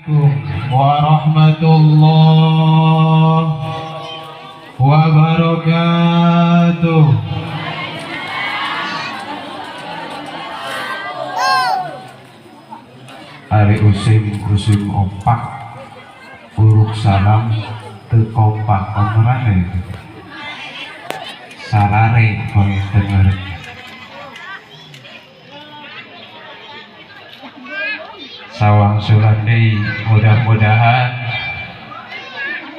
Warahmatullahi wabarakatuh. Ari usim usim opak uruk salam teu kompak omrah itu sarare panginten bareng. Sawangsulan deui, mudah-mudahan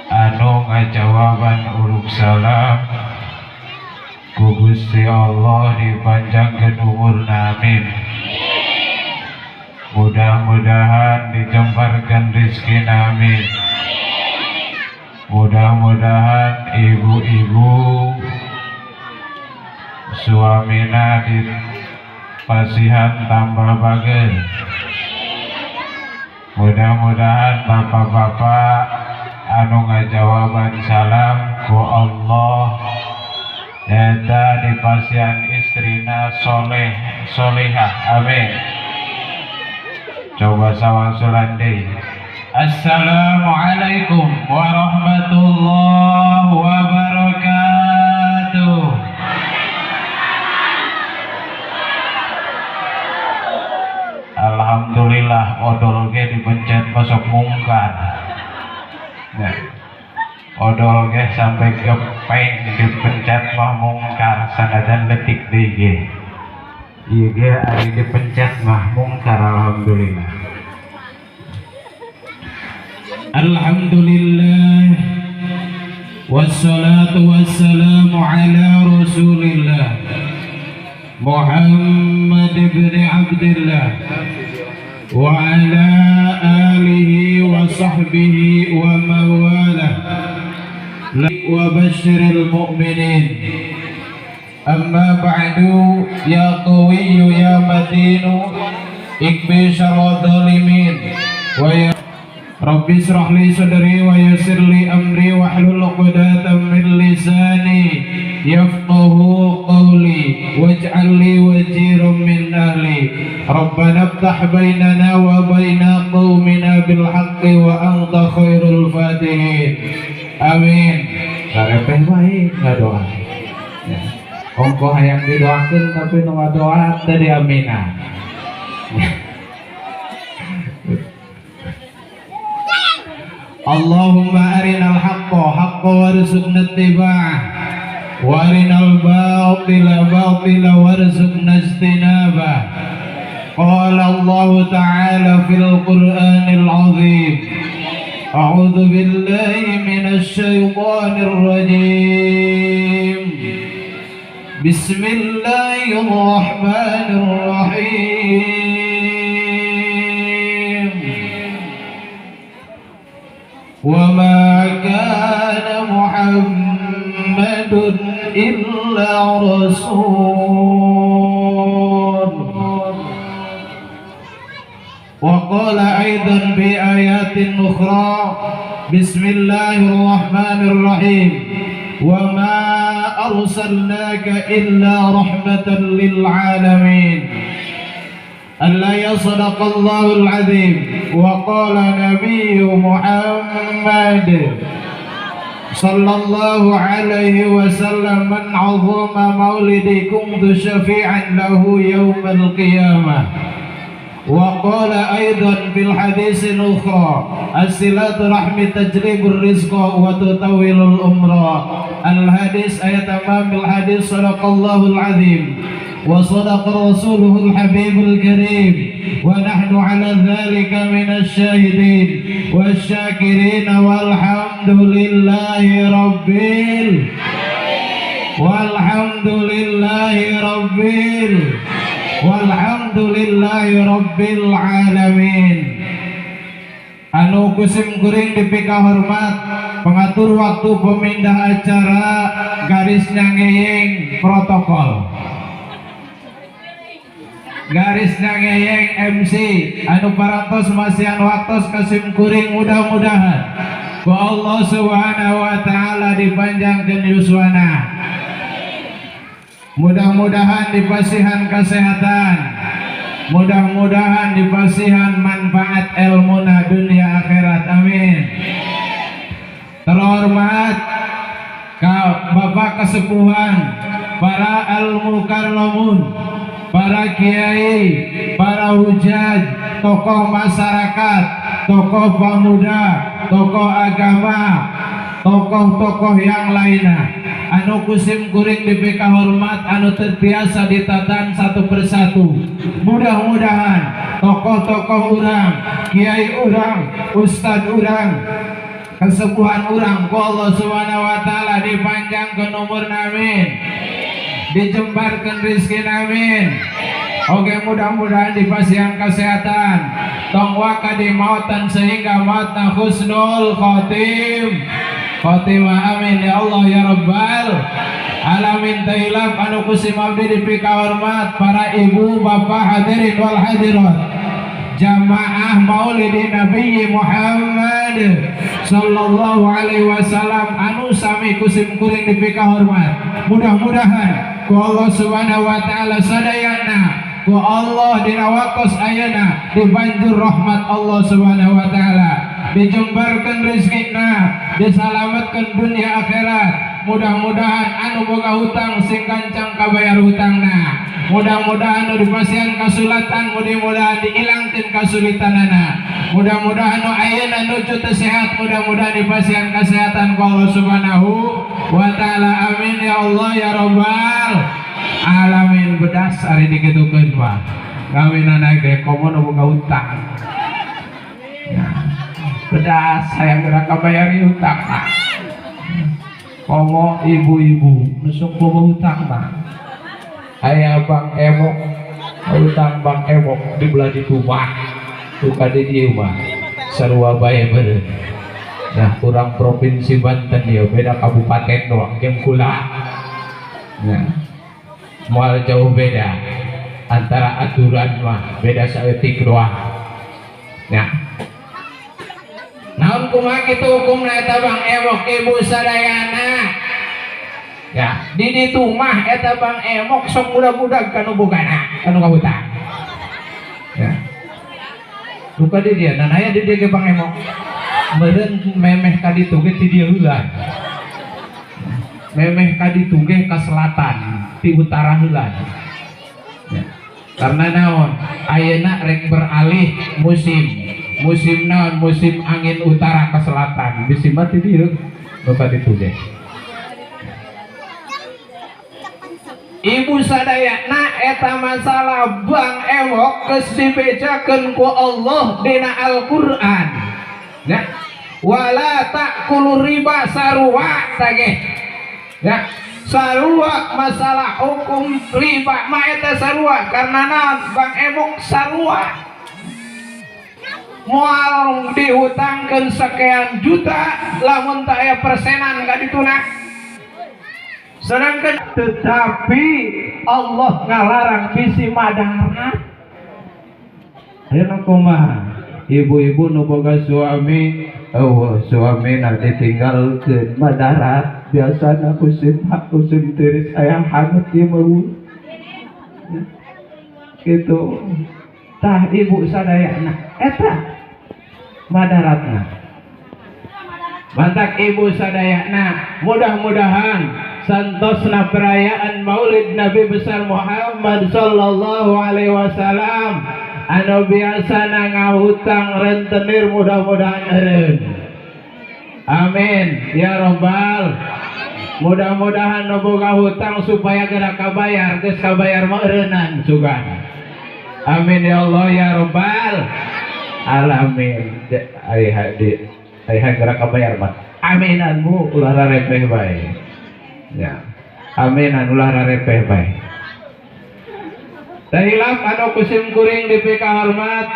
anu ngajawaban uruk salam ku Gusti Allah dipanjangkeun umurna, amin. Mudah-mudahan dijembarkeun rezekina, amin. Mudah-mudahan ibu-ibu suamina dipasihan tambah bager. Mudah-mudahan bapak-bapak anu ngajawaban salam ku Allah eta dipasihan istrina soleh solehah, amin. Coba sawangsulan deui. Assalamualaikum warahmatullahi wabarakatuh. Alhamdulillah, odol ge dipencet masuk mungkar. Nah, odol ge sampai gepeng dipencet mah mungkar, sanajan letik deui ge. Ieu ge ari dipencet mah mungkar, alhamdulillah. Alhamdulillah, wassalatu wassalamu ala Rasulillah Muhammad ibn Abdullah wa ala alihi wa sahbihi wa mawalah wa basyiril mu'minin. Amma ba'du, ya qawiyyu ya matinu ikbi syarra dhalimin wa ya Rabbi israh li sadri wa yassir li amri wahlul 'uqdatam min lisani yafqahu qawli waj'al li waziran min ahli. Rabbana iftah bainana wa baina qaumina bil haqqi wa anta khairul fatihin. Amin. Karepeh wae ngadoa. Ya. Ongkoh hayang didoakeun tapi nu ngadoa teu diaminan. Allahumma arinal haqqa haqqa warzuqna ittiba'ah wa arinal batila batila warzuqna ijtinabah. Qala Allah ta'ala fil Qur'anil azim, a'udzu billahi minasy syaithanir rajim. Bismillahirrahmanirrahim. وما كان محمد إلا رسول. وقال أيضا بآيات أخرى، بسم الله الرحمن الرحيم، وما أرسلناك إلا رحمة للعالمين. ألا صدق الله العظيم. وقال نبي محمد صلى الله عليه وسلم، من عظم مولدي كنت شفيعا له يوم القيامة. وقال أيضا في الحديث الأخرى، الصلة رحم تجلب الرزق وتطول العمر. الحديث أي تمام الحديث. صدق الله العظيم وصدق رسوله الحبيب الكريم، ونحن على ذلك من الشاهدين والشاكرين، والحمد لله رب والحمد لله رب والحمد لله رب العالمين. Anu ku sim kuring dipika hormat pengatur waktu, pemindah acara, garis nyangeyeng protokol, garis nyangeyeng MC anu parantos masihan waktos ka sim kuring, mudah-mudahan ku Allah Subhanahu wa Ta'ala dipanjangkeun yuswana, mudah-mudahan dipasihan kesehatan, mudah-mudahan dipasihan manfaat ilmuna dunia. dipikahormat ka bapak kesepuhan, para al-mukarramun, para kiai, para hujaj, tokoh masyarakat, tokoh pemuda, tokoh agama, tokoh-tokoh yang lainnya anu kusim kuring dipikahormat anu terbiasa ditatan satu persatu. Mudah-mudahan tokoh-tokoh urang, kiai urang, ustad urang, kesepuhan urang ku Allah Subhanahu wa taala dipanjangkeun umurna, amin, dijembarkeun rezeki, amin. Oke, mudah-mudahan dipasihan kesehatan, tong waka dimautan sehingga mautna husnul khotimah, amin ya Allah ya Rabbal alamin. Teu hilap anu kusim abdi dipikahormat para ibu bapak hadirin wal hadirat jamaah Maulid Nabi Muhammad sallallahu alaihi wasallam anu sami kusim kuring dipikahormat. Mudah-mudahan ku Allah Subhanahu wa taala sadayana ku Allah dina waktos ayeuna dibanjur rahmat Allah Subhanahu wa taala, dijembarkeun rezekina, disalamatkeun dunia akhirat. Mudah-mudahan anu boga hutang sing gancang kabayar hutangna. Mudah-mudahan nu dipasihan kasulitan, mudah-mudahan diilangkeun kasulitanana. Mudah-mudahan nu ayeuna nuju teu sehat, mudah-mudahan dipasihan kesehatan ku Allah Subhanahu wa taala, amin ya Allah ya Rabbal alamin. Bedas ari dikitukeun mah kawinana ge komo nu boga hutang ya. Bedas hayang geura kabayar hutang mah, komo ibu-ibu nu sok boga hutang mah. Aya Bang Emok, hutang Bang Emok di belah ditu mah, duka di dieu mah sarua bae beureun. Nah, kurang provinsi Banten ya, beda kabupaten doang jeung kula. Nah, moal jauh beda antara aturan mah, beda saeutik doang. Nah, naon kumaha kitu hukumna eta Bang Emok, ibu sadayana? Ya, di ditu mah eta Bang Emok sok budak-budak kanu bogana, kanu kahutang. Ya. Duka di dia, nah aya di dia ge Bang Emok. Meureun memeh ka ditu ge ti dieu heula. Memeh ka ditu ge ka selatan, ti utara heula. Ya. Karena naon? Ayeuna rek beralih musim. Musim naon? Musim angin utara ke selatan. Bisi mah ti dieu nu ka ditu ge. Ibu sadayana, eta masalah Bang Emok geus dibejakeun ku Allah dina Al-Qur'an. Ya. Wala ta'kulu riba, sarua tage. Ya. Sarua masalah hukum riba mah eta sarua karena naon? Bang Emok sarua. Moal dihutangkeun sekian juta lamun teu aya persenan ka dituna. Sedangkan tetapi Allah ngalarang bisi madarat. Ayeuna kumaha? Ibu-ibu nu boga suami, oh suami nanti tinggalkeun madarat, biasana musim musim tiris aya hangat ieu mah. Gitu. Tah, ibu sadayana eta madaratna. Mantak ibu sadayana, mudah-mudahan santosna perayaan Maulid Nabi besar Muhammad sallallahu alaihi wasallam, anu biasana ngahutang rentenir mudah-mudahan eureun. Amin ya robbal. Mudah-mudahan nu boga hutang supaya geura kabayar, geus kabayar mah eureunnan sugan. Amin ya Allah ya robbal alamin. Ai di ai geura kabayar mah. Aminan bu, ulah rarepeh bae. Ya. Aminan ulah rarepeh bae. Teu hilap anu kusim kuring dipikahormat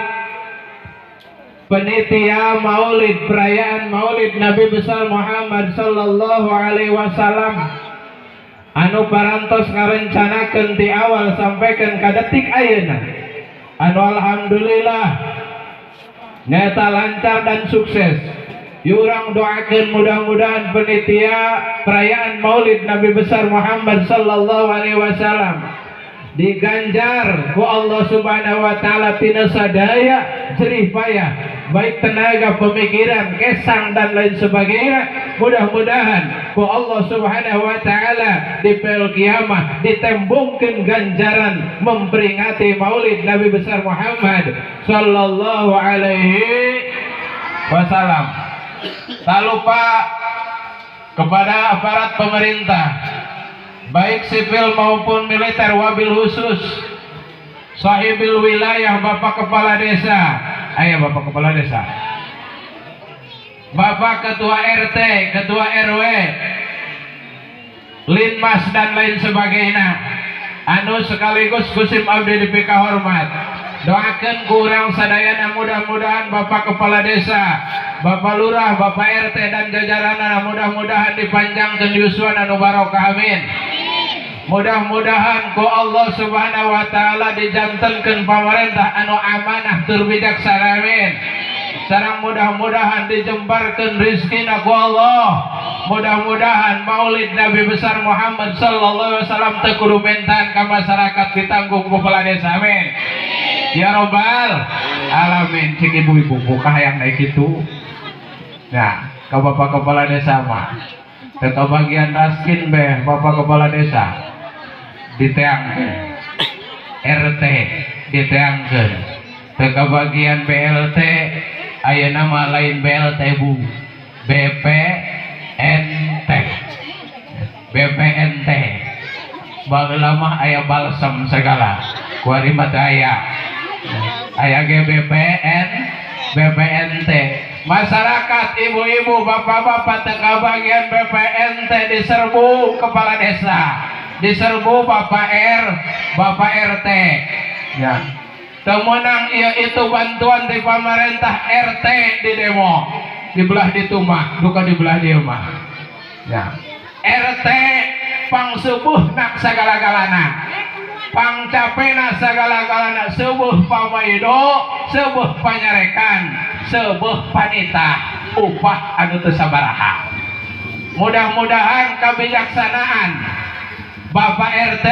penitia Maulid, perayaan Maulid Nabi besar Muhammad sallallahu alaihi wasallam anu parantos ngarencanakeun ti awal sampaikan ka detik ayeuna, anu alhamdulillah nyata lancar dan sukses. Yurang doakan mudah-mudahan penitia perayaan Maulid Nabi besar Muhammad sallallahu alaihi wasallam diganjar ku Allah Subhanahu wa taala tina sadaya jerih payah. baik tenaga, pemikiran, kesang dan lain sebagainya. Mudah-mudahan ku Allah Subhanahu wa taala di pel kiamah ditembungkeun ganjaran memperingati Maulid Nabi besar Muhammad sallallahu alaihi wasallam. Tak lupa kepada aparat pemerintah, baik sipil maupun militer, wabil khusus sahibil wilayah Bapak Kepala Desa. Ayo Bapak Kepala Desa, Bapak Ketua RT, Ketua RW, Linmas dan lain sebagainya, anu sekaligus kusim abdi dipika hormat. Doakan kurang sadayana, mudah-mudahan Bapak Kepala Desa, Bapak Lurah, Bapak RT dan jajaranana mudah-mudahan dipanjangkan yuswan anu barokah, amin. Mudah-mudahan ku Allah Subhanahu wa taala dijantenkeun pamarentah anu amanah tur bijaksana, amin. Sareng mudah-mudahan dijembarkeun rezekina ku Allah. Mudah-mudahan Maulid Nabi besar Muhammad sallallahu alaihi wasallam teu kudu mentan ka masyarakat, ditanggung kepala desa, amin. Ya robbal alamin. Cik ibu-ibu buka yang naik itu. Nah, ke Bapak Kepala Desa mah teu bagian raskin beh Bapak Kepala Desa diteangkeun, RT diteangkeun, teu kabagian BLT. Ayeuna mah lain BLT bu, BPNT, BPNT. Baheula mah aya balsam segala, kuari mah teu aya, aya ge BPN, BPNT. Masyarakat, ibu-ibu, bapak-bapak teu kabagian BPNT, diserbu kepala desa, diserbu Bapak R, Bapak RT ya. Temenang iya itu bantuan di pemerintah, RT di demo di belah di mah, duka di belah di mah ya. RT pang subuh nak segala-galana, pang capena segala-galana, subuh pamaido, subuh panyarekan, subuh panita, upah anu teu sabaraha. Mudah-mudahan kebijaksanaan Bapak RT,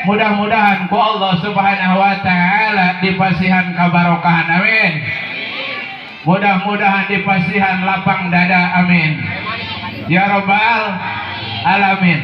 mudah-mudahan ku Allah Subhanahu wa taala dipasihan kabarokahan, amin. Mudah-mudahan dipasihan lapang dada, amin. Ya robbal alamin.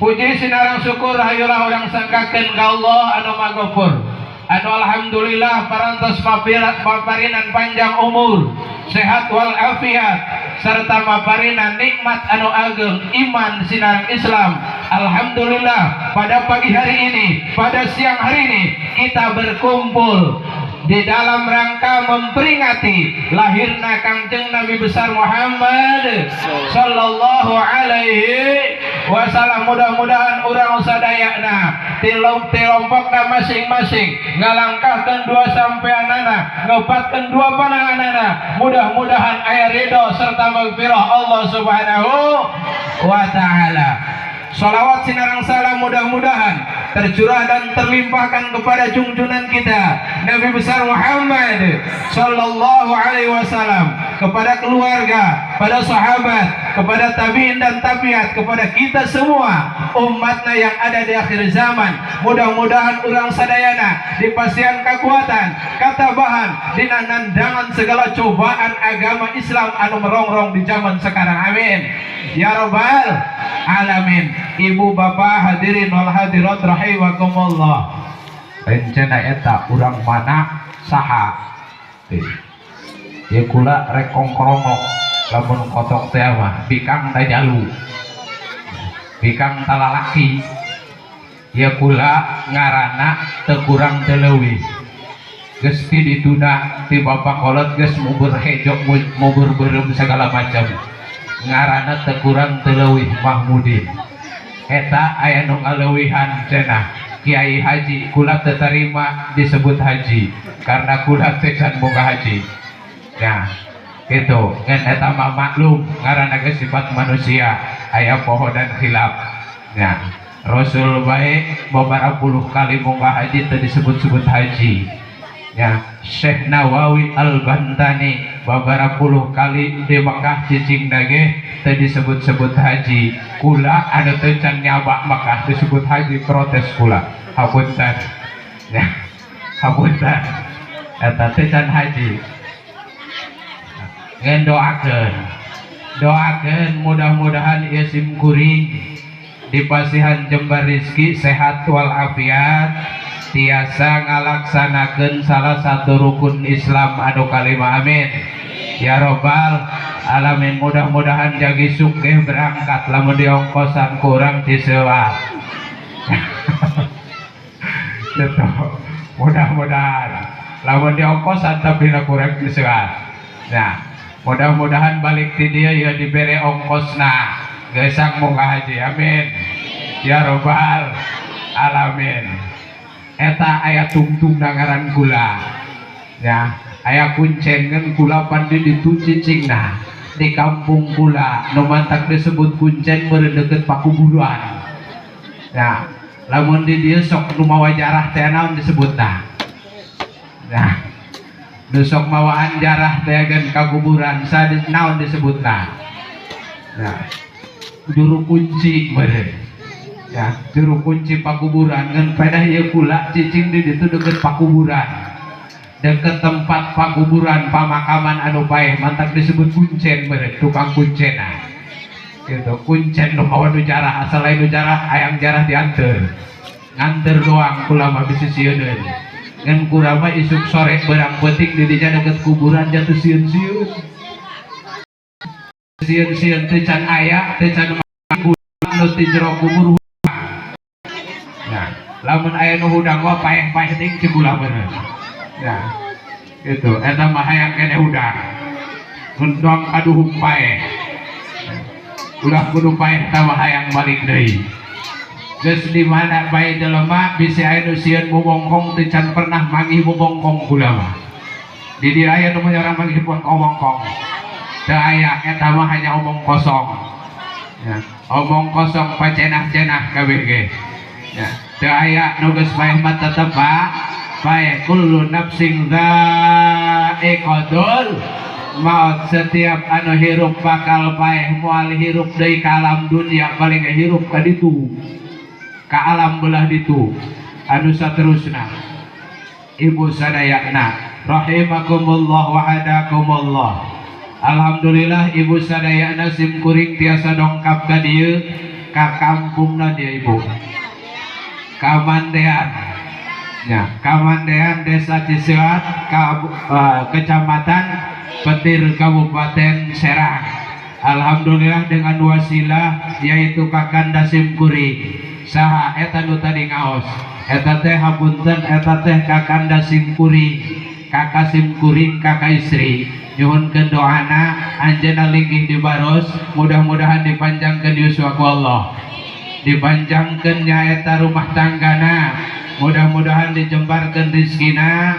Puji sinareng syukur hayulah urang sangkakeun ka Allah anu magofur, anu alhamdulillah parantos maparinan panjang umur, sehat wal afiat, serta maparinan nikmat anu ageng, iman sinareng Islam. Alhamdulillah, pada pagi hari ini, pada siang hari ini, kita berkumpul di dalam rangka memperingati lahirna Kangjeng Nabi besar Muhammad sallallahu alaihi wasallam. Mudah-mudahan urang sadayana tilompokna masing-masing ngalangkahkeun dua sampeanana, ngeubatkeun dua pananganana, mudah-mudahan aya ridho serta magfirah Allah Subhanahu wa taala. Salawat sinareng salam mudah-mudahan tercurah dan terlimpahkan kepada junjungan kita Nabi besar Muhammad sallallahu alaihi wasallam, kepada keluarga, pada sahabat, kepada tabiin dan tabiat, kepada kita semua umatnya yang ada di akhir zaman. Mudah-mudahan urang sadayana dipasihan kekuatan, katabahan dina nandangan segala cobaan agama Islam anu merongrong di zaman sekarang, amin ya robbal alamin. Ibu bapak hadirin wal hadirat rahimakumullah, rencana eta urang mana saha ya kula rek kongkrongok lamun kotok teh mah bikang tajalu, bikang talalaki ya. Kula ngarana teu kurang teu leuwih, geus ti dituna ti bapak kolot, geus mubur hejo, mubur beureum segala macam, ngarana teu kurang teu leuwih Mahmudin. Eta aya nu ngaleuwihan cenah Kiai Haji. Kula teu tarima disebut haji karena kula teh can boga haji. Nah, gitu ngan eta mah maklum, ngaranna ge sifat manusia, aya poho dan khilaf. Nah, Rasul bae beberapa puluh kali munggah haji teu disebut-sebut haji ya. Syekh Nawawi Al-Bantani beberapa puluh kali di Mekah cicing dage teu disebut-sebut haji. Kula anu teu can nyabak Mekah disebut haji, protes kula, hapunten ya, hapunten. Eta teh can haji. Ngan doakeun. Doakeun mudah-mudahan ieu sim kuring dipasihan jembar rizki sehat walafiat tiasa ngalaksanakeun salah satu rukun Islam anu kalima, amin ya robbal alamin. Mudah-mudahan jagi sugih berangkat, lamun diongkosan kurang Ciseua gitu. Mudah-mudahan lamun diongkosan tapi kurang Ciseua. Nah, mudah-mudahan balik ti dieu ya dibere ongkosna gesang muka haji, amin ya robbal alamin. Eta aya tungtung ngaran kula ya, aya kuncen. Ngan kula pandi ditu cicingna di kampung kula nu mantak disebut kuncen meureun deukeut pakuburan. Ya, lamun di dieu sok nu mawa jarah teh naon disebutna? Nah, nu sok mawaan jarah teh gen ka kuburan sa naon disebutna? Nah, juru kunci meureun ya, juru kunci pakuburan. Ngan pedah ieu kula cicing di ditu deukeut pakuburan, deket tempat pakuburan, pamakaman anu paeh, mantak disebut kuncen meureun, tukang kuncena gitu. Kuncen nu mawa nu jarah, asal lain nu jarah hayang jarah dianteur, nganter doang. Kula mah bisi sieuneun. Ngan kula mah isuk sore berang peuting di dinya deket kuburan jatuh sieun-sieun, sieun-sieun teu can aya, teu can nu ti jero kubur. Nah, lamun aya nu hudang mah paeh-paeh ting cek kula bener. Ya, gitu. Eta mah hayang keneh hudang. Mun aduh paeh. Ulah kudu paeh tah hayang balik deui. Geus di mana bae jelema bisi aya nu sieun bobongkong, teu can pernah manggih bobongkong kula mah. Di dieu aya nu orang manggih bobongkong? Teu aya, eta mah hanya omong kosong. Ya, omong kosong, pacenah-cenah kabeh ge. Ya, teu aya nu geus paeh mah tetep pak paeh. Kullu nafsin dha'iqatul maut, setiap anu hirup bakal paeh, moal hirup deui ka alam dunia, paling hirup ka ditu, ka alam belah ditu anu saterusna. Ibu sadayana rahimakumullah wa hadakumullah, alhamdulillah ibu sadayana sim kuring tiasa dongkap ka dieu ka kampungna dia ibu, Kamandean ya, Kamandean, Desa Ciseat, Kecamatan Petir, Kabupaten Serang. Alhamdulillah dengan wasilah yaitu Kakanda sim kuring. Saha eta nu tadi ngaos eta teh? Hapunten, eta teh Kakanda sim kuring, kakak sim kuring, kakak istri. Nyuhunkeun doana, anjeunna linggih di baros, mudah-mudahan dipanjangkeun yuswa ku Allah, dipanjangkeun nyaeta rumah tanggana, mudah-mudahan dijembarkeun rizkina.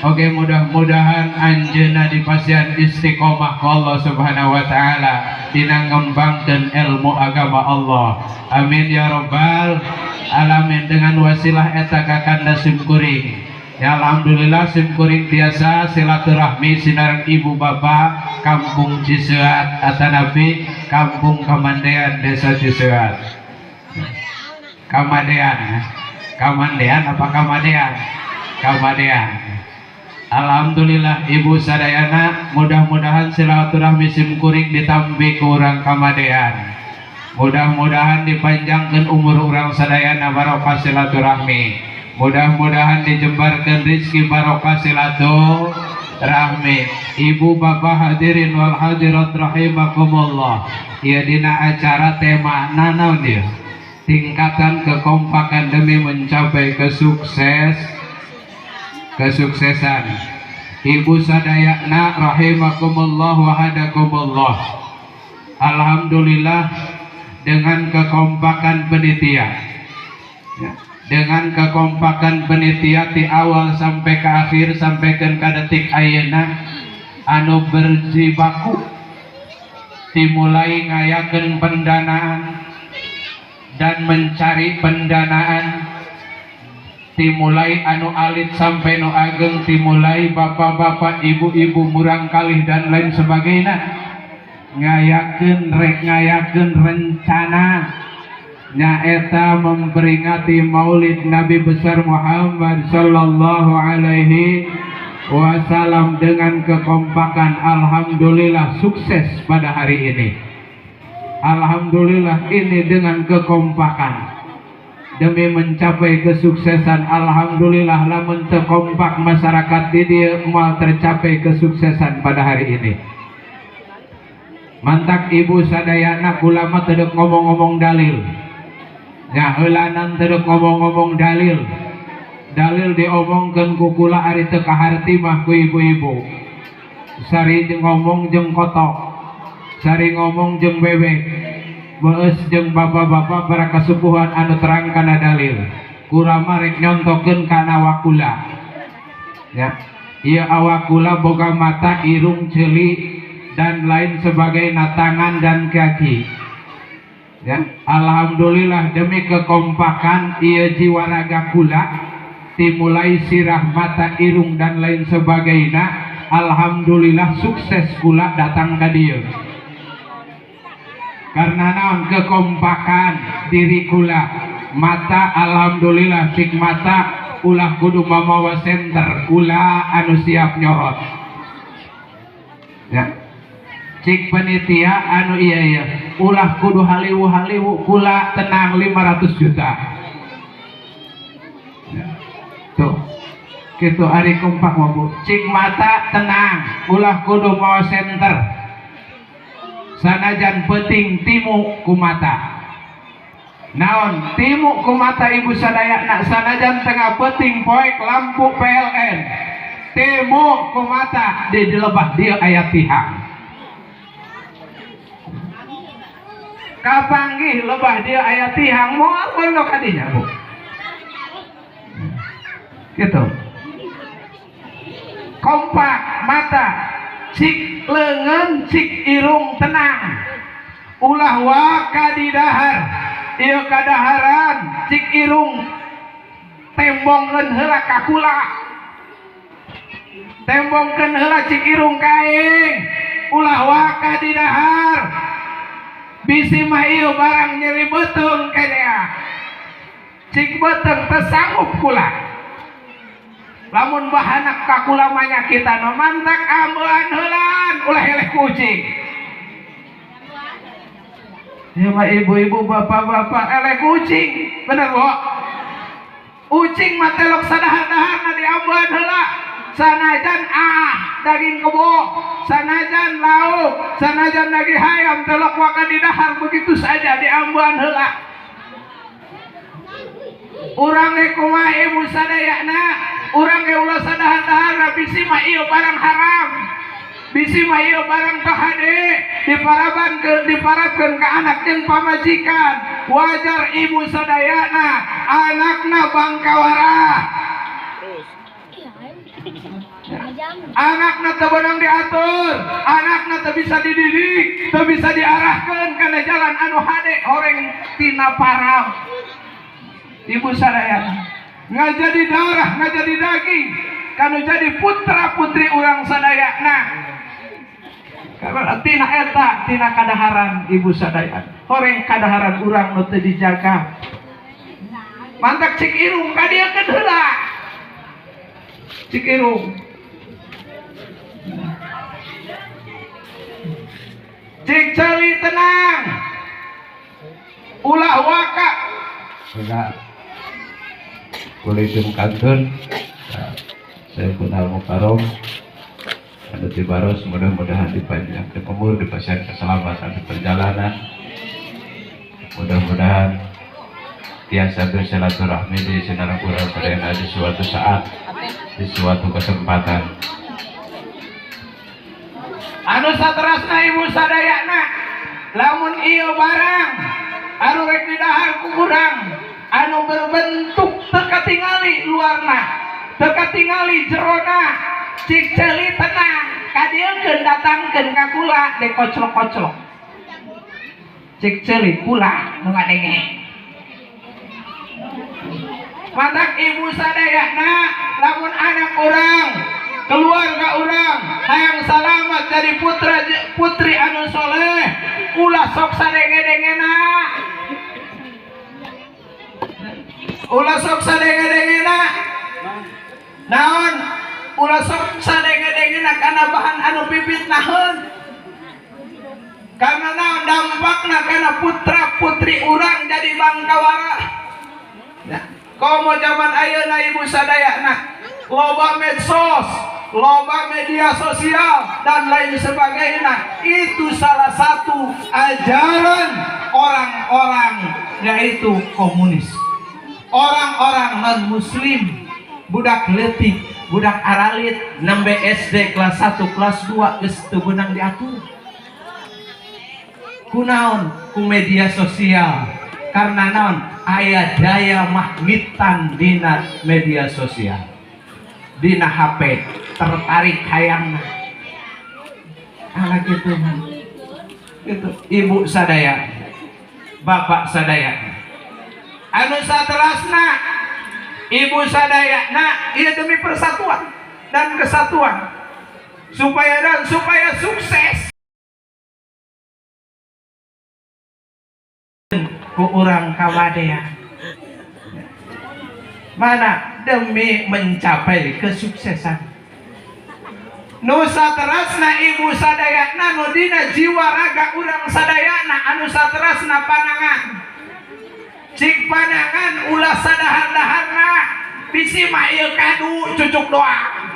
Oke, mudah-mudahan anjeunna dipasihan istiqomah ku Allah Subhanahu wa taala dina ngembangkeun ilmu agama Allah. Amin ya robbal alamin. Dengan wasilah eta kakanda sim kuring. Ya, alhamdulillah sim kuring tiasa silaturahmi sinareng ibu bapak kampung Ciseat atanapi kampung Kamandean, Desa Ciseat. Kamadean. Kamandean apa Kamadean? Kamadean. Alhamdulillah ibu sadayana, mudah-mudahan silaturahmi sim kuring ditampi ku urang Kamadean. Mudah-mudahan dipanjangkan umur urang sadayana barokah silaturahmi. Mudah-mudahan dijembarkan rizki barokah silaturahmi. Ibu bapak hadirin wal hadirat rahimakumullah. Ya, dina acara tema nanaon dia? Tingkatan kekompakan demi mencapai kesuksesan. Ibu sadayana rahimakumullah wa hadakumullah. Alhamdulillah dengan kekompakan penitia. Ya, dengan kekompakan penitia di awal sampai ke akhir sampai ke detik ayeuna anu berjibaku dimulai ngayakeun pendanaan dan mencari pendanaan, dimulai anu alit sampai nu ageng, dimulai bapak-bapak, ibu-ibu, murang kalih dan lain sebagainya, ngayakeun rek ngayakeun rencana nyaeta memperingati Maulid Nabi besar Muhammad sallallahu alaihi. Wasallam dengan kekompakan, alhamdulillah sukses pada hari ini. Alhamdulillah ini dengan kekompakan demi mencapai kesuksesan. Alhamdulillah, lamun teu kompak masyarakat di dieu moal tercapai kesuksesan pada hari ini. Mantak ibu sadayana, kula mah teu ngomong-ngomong dalil nya, heulanan teu ngomong-ngomong dalil. Dalil diomongkeun ku kula ari teu kaharti mah ku ibu-ibu, sari ngomong jeung kotok, sari ngomong jeung bebek, beus jeung bapak-bapak para kasepuhan anu terang kana dalil. Kula mah rek nyontokeun kana awak kula ya. Ieu awak kula boga mata, irung, ceuli, dan lain sebagainya, tangan dan kaki ya. Alhamdulillah demi kekompakan ieu jiwa raga kula, dimulai sirah, mata, irung, dan lain sebagainya, alhamdulillah sukses kula datang ka dieu. Karena naon? Kekompakan diri kula. Mata, alhamdulillah, cik mata ulah kudu mamawa senter, kula anu siap nyorot ya. Cik panitia anu iya iya ulah kudu haliwu haliwu, kula tenang 500 juta ya. Tuh gitu ari kompak mah, Bu. Cik mata tenang, ulah kudu mawa senter, sanajan penting timu ku mata. Naon timu ku mata, ibu sadayana? Sanajan tengah penting poek lampu PLN timu ku mata di lebah dieu aya tihang. Kapanggih lebah dieu aya tihang, moal pondok kadinya, Bu. Gitu kompak mata. Cik leungeun, cik irung tenang, ulah waka di dahar. Ieu kadaharan, cik irung tembongkeun heula ka kula, tembongkeun heula cik irung ka aing, ulah waka di dahar, bisi mah ieu barang nyeri beuteung kenea. Cik beuteung teu sanggup kula lamun bahanak ka kula manyakitan. Mantak ambean heulaan, ulah eleh ku ucing. Ya mah ibu-ibu, bapak-bapak, eleh ku ucing, bener, Bu? Ucing mah telok sadahar-daharna diambean heula, sanajan daging kebo, sanajan lauk, sanajan daging hayam, telok waka di dahar begitu saja, diambean heula. Urang ge kumaha, ibu sadayana? Urang ge ulah sadahar-dahar, bisi mah ieu barang haram, bisi mah ieu barang teu hade diparabankeun, diparabkeun ka anak jeung pamajikan. Wajar ibu sadayana anakna bangkawara, anakna teu beunang diatur, anakna teu bisa dididik, teu bisa diarahkeun kana jalan anu hade, horeng tina parab. Ibu sadayana, ngajadi darah, ngajadi daging kanu jadi putra putri urang sadayana, karena tina eta, tina kadaharan, ibu sadayana, horeng kadaharan urang nu teu dijaga. Mantak cik irung kadieukeun heula, cik irung, cik ceuli tenang, ulah waka. Enggak Kulitum kantun saya pun al mukarrom anu tibaros, mudah-mudahan dipanjang umur, dipasihan keselamatan di perjalanan, mudah-mudahan tiasa bersilaturahmi di sinareng urang sadayana di suatu saat, di suatu kesempatan. Anu saterasna, ibu sadayana, lamun ieu barang anu rek didahar ku urang anu berbentuk teu katingali luarna, teu katingali jerona, cik ceuli tenang, kadieukeun, datangkeun ka kula, dek koclok-koclok. Cik ceuli kula nu ngadenge. Matak ibu sadayana, lamun anak urang, keluarga urang hayang salamat jadi putra putri anu soleh, ulah sok sadenge-dengena, ulah sok sadenge-dengena. Naon? Ulah sok sadenge-dengena kana bahan anu pipitnaheun, karena naon dampakna kana putra putri urang jadi bangkawara ya. Komo zaman ayeuna, ibu sadayana, loba medsos, loba media sosial, dan lain sebagainya. Itu salah satu ajaran orang-orang, yaitu komunis, orang-orang non muslim. Budak leutik, budak aralit, nembe SD kelas 1, kelas 2 geus teu beunang diatur. Kunaon? Ku media sosial. Karena naon? Aya daya magnetan dina media sosial, dina HP, tertarik hayangna. Ala gitu mah gitu, ibu sadaya, bapak sadaya. Anu saterasna, ibu sadaya, nah, iya, demi persatuan dan kesatuan supaya sukses ku urang kawadea mana demi mencapai kesuksesan. Nu saterasna, ibu sadayana, nu dina jiwa raga urang sadayana, anu saterasna panangan. Cik panangan ulah sadahar-daharna, bisi mah ieu kadu cucuk doang.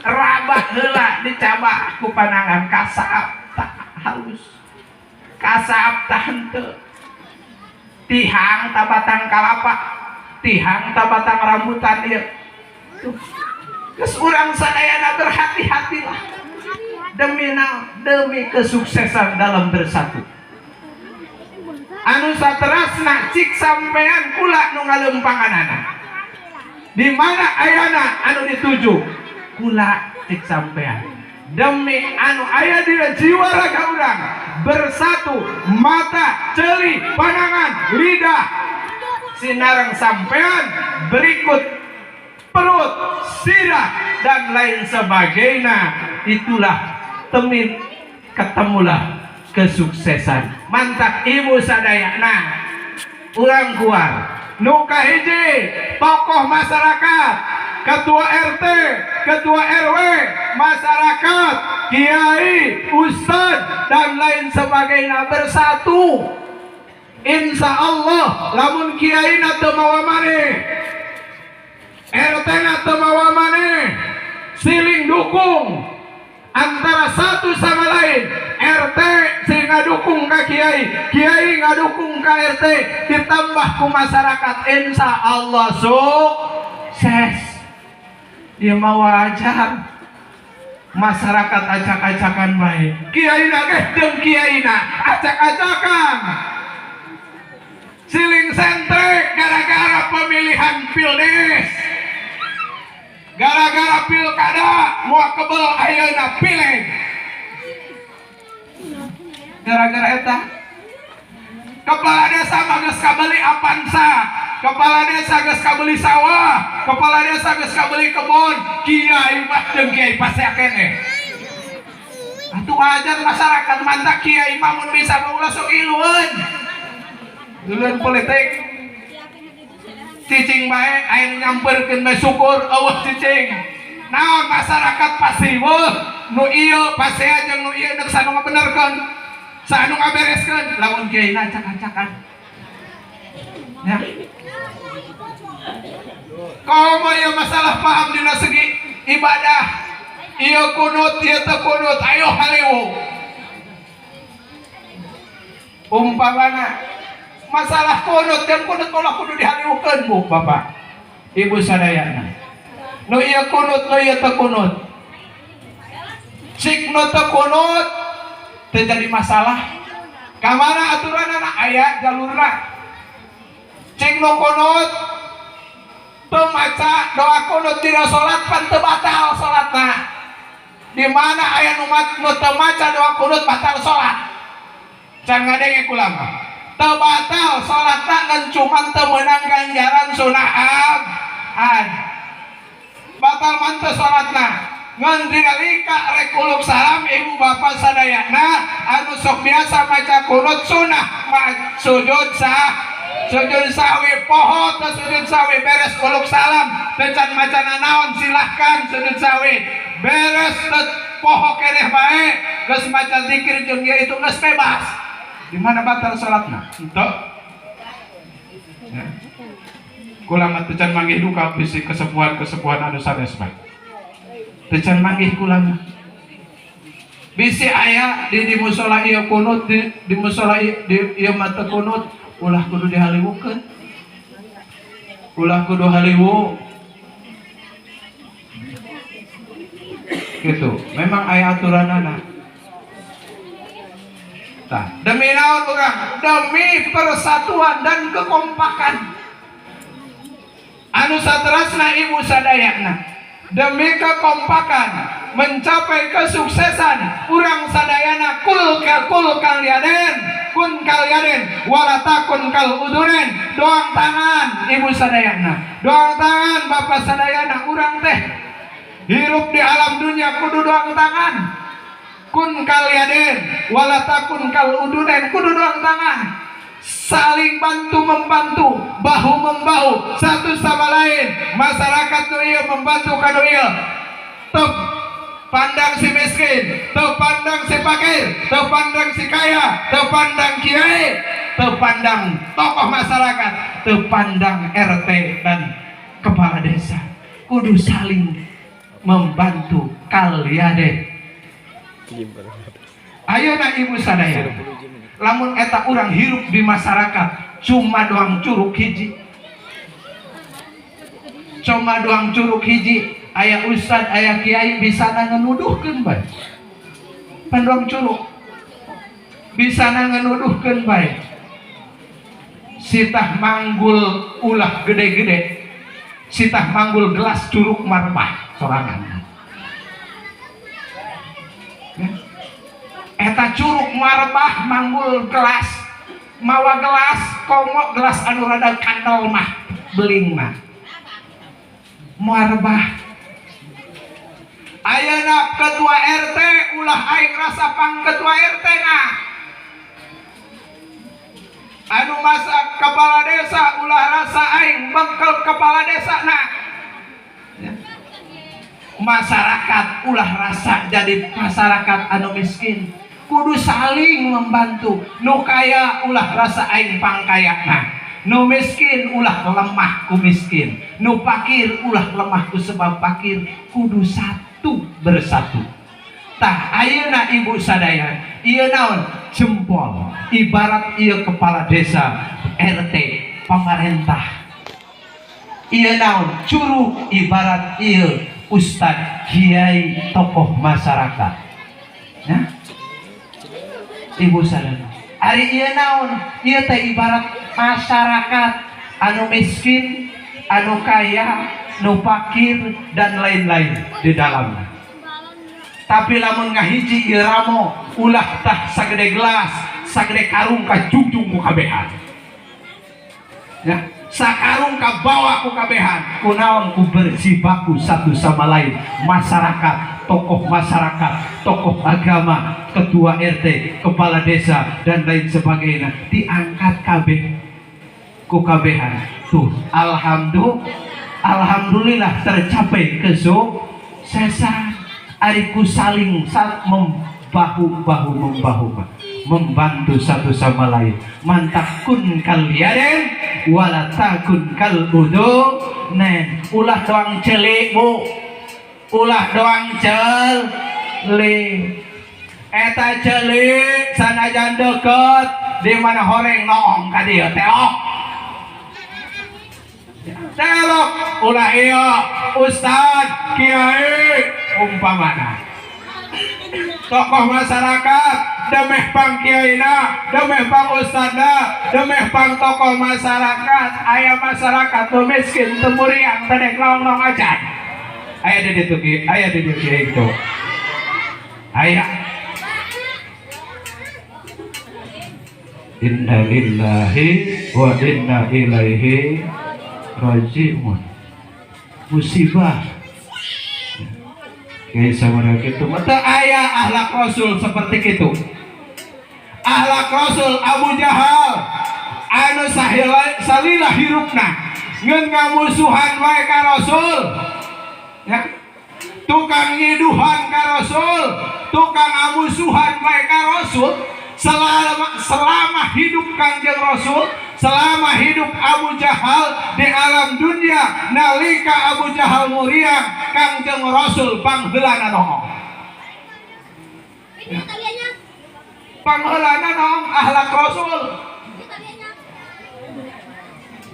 Rabah heula, dicabak ku panangan, kasap tah halus, kasap tah henteu, tihang ta batang kalapa, tihang ta batang rambutan ieu. Tuh. Geus urang sadayana berhati-hatilah demi naon? Demi kesuksesan dalam bersatu. Anu saterasna, cik sampean kula nu ngalempanganana di mana ayana anu dituju kula, cik sampean demi anu aya dina jiwa raga urang bersatu, mata, ceuli, panangan, lidah, sinareng sampean, berikut perut, sirah, dan lain sebagainya. Itulah temin ketemulah kesuksesan. Mantak ibu sadayana, urang kuar nu kahiji tokoh masyarakat, ketua RT, ketua RW, masyarakat, kiai, ustad, dan lain sebagainya bersatu. Insya Allah lamun kiai na teu mawa maneh, RT na teu mawa maneh, siling dukung antara satu sama lain, RT sing ngadukung ka kiai, kiai ngadukung ka RT, ditambah ku masyarakat, insya Allah sukses. Dia mau wajar masyarakat acak-acakan baik, kiai na ge jeung kiai na acak-acakan, siling sentrek gara-gara pemilihan pildes, gara-gara pilkada, moal kebel ayeuna pileg gara-gara eta. Kepala desa mah geus kabeli Avanza, kepala desa geus kabeli sawah, kepala desa geus kabeli kebon, kiai mah jeung kiai pasea keneh. Atuh wajar masyarakat. Mantak kiai mah mun bisa mah ulah sok ilueun duluan politik. Cicing bae, aya nu nyamperkeun bae syukur, euweuh cicing naon. Masyarakat pasti weuh nu ieu pasea jeung nu ieu, deuk sanu ngabenerkeun, sanu ngabereskeun. Lamun kiai na acak-acakan ya, komo ieu masalah paham dina segi ibadah, ieu kunut, ieu teu kunut, ayo haliwu. Umpamana masalah kunut dan kunut ulah kudu dihaliwukeun, Bu, Bapak, Ibu sadayana. Nu ieu kunut, nu ieu teu kunut, cik nu teu kunut teu jadi masalah. Kamana aturanana, aya jalurna. Cik nu kunut teu maca doa kunut dina salat, pan teu batal salatna. Di mana aya nu nu teu maca doa kunut batal salat? Can ngadenge kula mah. Teu batal salatna, ngan cuman teu meunang ganjaran sunah ad batal mah teu salatna. Ngan dinalika rek uluk salam, ibu bapak sadayana anu sok biasa maca kunut sunah, sujud sah. Sujud sahwi poho teu sujud sahwi, beres uluk salam teu can maca naon, silahkan sujud sahwi. Beres teu poho keneh bae, geus maca zikir jeung ieu itu geus bebas. Di mana batal salatna? Henteu. Ya. Kula mah teu can manggih duka bisi kesepuhan-kesepuhan anu sanes mah. Teu can manggih kula mah. Bisi aya di musola ieu kunut, di musola ieu, di ieu mah teu kunut, ulah kudu dihaliwukeun. Ulah kudu haliwu. Gitu. Memang aya aturanana. Tah, demi naon urang? Demi persatuan dan kekompakan. Anu saterasna ibu sadayana. Demi kekompakan mencapai kesuksesan urang sadayana kul kul kalyaden kun kalyaden wala takun kal udunen. Doang tangan ibu sadayana, doang tangan bapak sadayana. Urang teh hirup di alam dunia kudu doang tangan. Kun kalyaden wala takun kal udunen, kudu doang tangan, saling bantu membantu, bahu membahu satu sama lain. Masyarakat nu ieu membantu ka nu ieu. Teu pandang si miskin, teu pandang si fakir, teu pandang si kaya, teu pandang kiai, teu pandang tokoh masyarakat, teu pandang RT dan kepala desa. Kudu saling membantu kaliade. Ayeuna ibu sadaya, lamun eta urang hirup di masyarakat cuma doang curug hiji, cuma doang curug hiji, aya ustad aya kiai bisa ngenuduhkeun bae, pan doang curug bisa ngenuduhkeun bae. Sitah manggul ulah gede-gede, sitah manggul gelas curug marbah sorangan. Eta curug marbah manggul gelas, mawa gelas komo gelas anu rada kandel mah beling mah marbah. Ayeuna ketua RT ulah aing rasa pang ketua RT na, anu masa kepala desa ulah rasa aing bengkel kepala desa na. Masyarakat ulah rasa jadi masyarakat anu miskin, kudu saling membantu. Nu kaya ulah rasa aing pangkayana, nu miskin ulah lemah ku miskin, nu pakir ulah lemah ku sebab pakir, kudu satu bersatu. Tah ayeuna ibu sadaya ieu naon jempol, ibarat ieu kepala desa, RT, pemerintah. Ieu naon curug, ibarat ieu ustad, kiai, tokoh masyarakat. Ya? Ibu sadaya ari ieu naon, ieu teh ibarat masyarakat anu miskin, anu kaya, nu fakir dan lain-lain di dalamnya. Tapi lamun ngahiji ieu ramo, ulah tah sagede gelas, sagede karung ka jungjung ku kabehan. Ya, sakarung ka bawa ku kabehan, kunaon ku berjibaku satu sama lain. Masyarakat, tokoh masyarakat, tokoh agama, ketua RT, kepala desa dan lain sebagainya diangkat kabeh ku kabehan. Tuh, alhamdulillah tercapai kesuksesan. Ariku saling membahu-bahu membahu membantu satu sama lain. Mantakun kalian wala takun kal udunen. Ulah doang celik bu, ulah doang celik. Eta celik sanajan deket di mana horeng noong ka dieu teok. Telok ulah ieu ustad kiai umpamana tokoh masyarakat, demeh pang kiaina, demeh pang ustadna, demeh pang tokoh masyarakat. Aya masyarakat tuh miskin teu muriang teh dek nong-nong acan. Aya di ditu ki, aya di dieu kiai kitu. Aya. Inna lillahi wa inna ilaihi raji'un. Musibah. Kiai samara kitu mata aya akhlak Rasul seperti kitu. Akhlak Rasul Abu Jahal Anu sahila, salila hirupna ngan ngamusuhan wae ka Rasul, ya, tukang nyiduhan ka Rasul, tukang ngamusuhan wae ka Rasul selama selama hidup Kangjeng Rasul, selama hidup Abu Jahal di alam dunia. Nalika Abu Jahal muriang, Kangjeng Rasul pangheulana noong, ya. Pangheulana noong akhlak Rasul.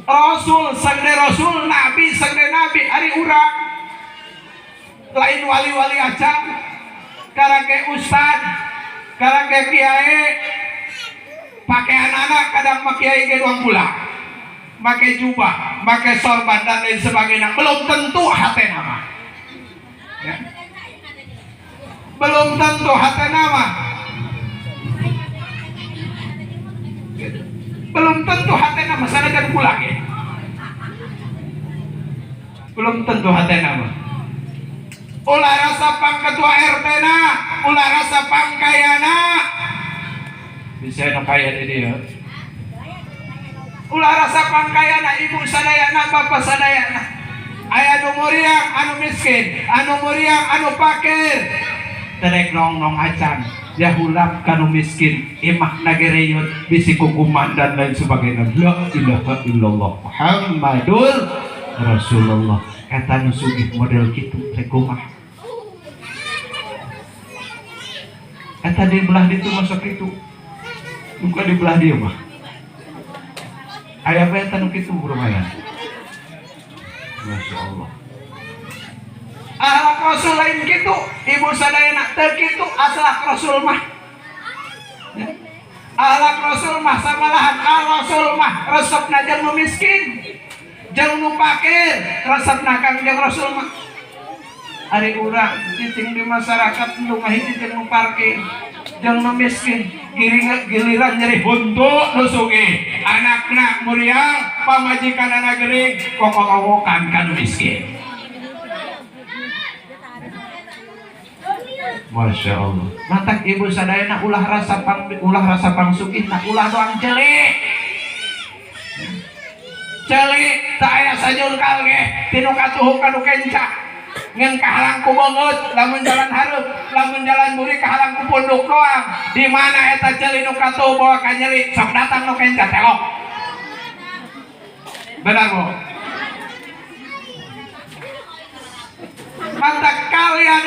Rasul sagede Rasul, Nabi sagede Nabi. Ari urang lain wali-wali acan, karake ustad, karake kiai, pakaian anak kadang mah kiai ge doang pula make jubah, make sorban, dan lain sebagainya. Belum tentu hate nama, ya. Belum tentu hate nama, belum tentu hate nama sanajan kula ge belum tentu hate nama. Ulah rasa pang ketua RT na, ulah rasa pang kayana, bisa nu kaya di dia. Ulah rasa pang kayana, ibu sadayana, bapak sadayana. Aya nu muriang anu miskin, anu muriang anu pakir. Teu dek nong nong acan, ya hulap kanu miskin, imah nagereyot, bisi kukuman dan lain sebagainya. La ilaha illallah Muhammadur Rasulullah. Eta nu sugih model kitu teh kumaha? Eta di belah ditu masuk itu. Bukan di belah dia mah. Aya bae eta nu kitu lumayan. Masya Allah. Akhlak Rasul lain kitu, ibu sadayana teu kitu akhlak Rasul mah. Ya. Akhlak Rasul mah samalahan Rasul mah resepna jeung nu miskin, jeung nu pakir, resepna Kangjeng Rasul mah. Ari urang cicing di masyarakat nu ngahiji jeung nu parkir, jeung nu miskin, giliran nyeri huntu nu sugih, anakna muriang, pamajikanana gering, kokorowokan ka nu miskin. Masya Allah. Matak ibu sadayana ulah rasa pang, ulah rasa pang sugih, tak ulah doang celik. Celik tak aya sajungkal ge tinu katuhu kanu kenca. Ngan kahalang ku beungeut lamun jalan hareup, lamun jalan buri kahalang ku punduk doang. Di mana eta ceuli nu katuhu bawa ka nyeri, sok datang nu kenca telok. Benar, Bu? Matak kalian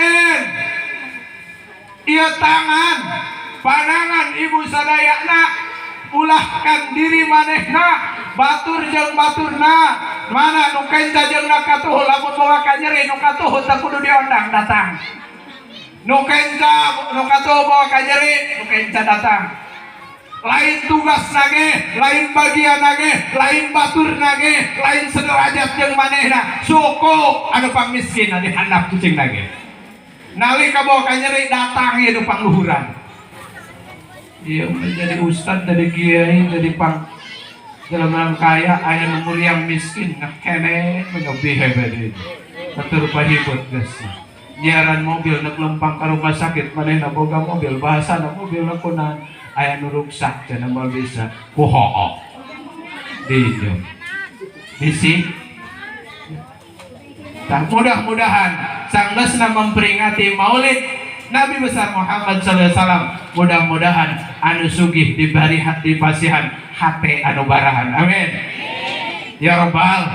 ieu tangan panangan ibu sadayana ulahkan diri manehna batur jeung baturna mana nu kenca jeung na katuhu lamun bawa ka nyeri nu katuhu teu kudu diondang datang, nu kenca nu katuhu bawa ka nyeri nu kenca datang. Lain tugas nage, lain bagian nage, lain batur nage, lain sederajat jeung manehna. Suku anu pangmiskin di handap cicing nage. Nalika bawa ka nyeri datang ieu nu pangluhuran. Ieu jadi ustad, jadi kiai, jadi pang jelema kaya aya nu muriang miskin ngakene mengobi hebat ieu. Atur pahibut geus. Nyiaran mobil nek lempang ka rumah sakit manehna boga mobil, bahasana mobil lakonan aya nu ruksak cenah moal bisa ku hoo. Dieu. Bisi. Tah mudah-mudahan sanggeusna memperingati Maulid Nabi besar Muhammad sallallahu alaihi wasallam, mudah-mudahan anu sugih dibari hati pasihan hate anu barahan. Amin. Ya rabbal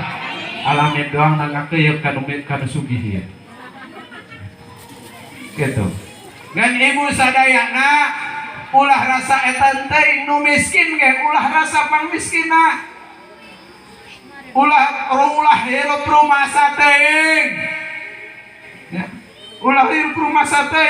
alamin. Doang nangakeuyeuk kanu sugih ieu. Gitu. Ngan ibu sadayana ulah rasa eta teuing nu miskin ge ulah rasa pangmiskinna. Ulah ulah hirup rumasa teuing. Ya. Ulah hirup rumasa teuing.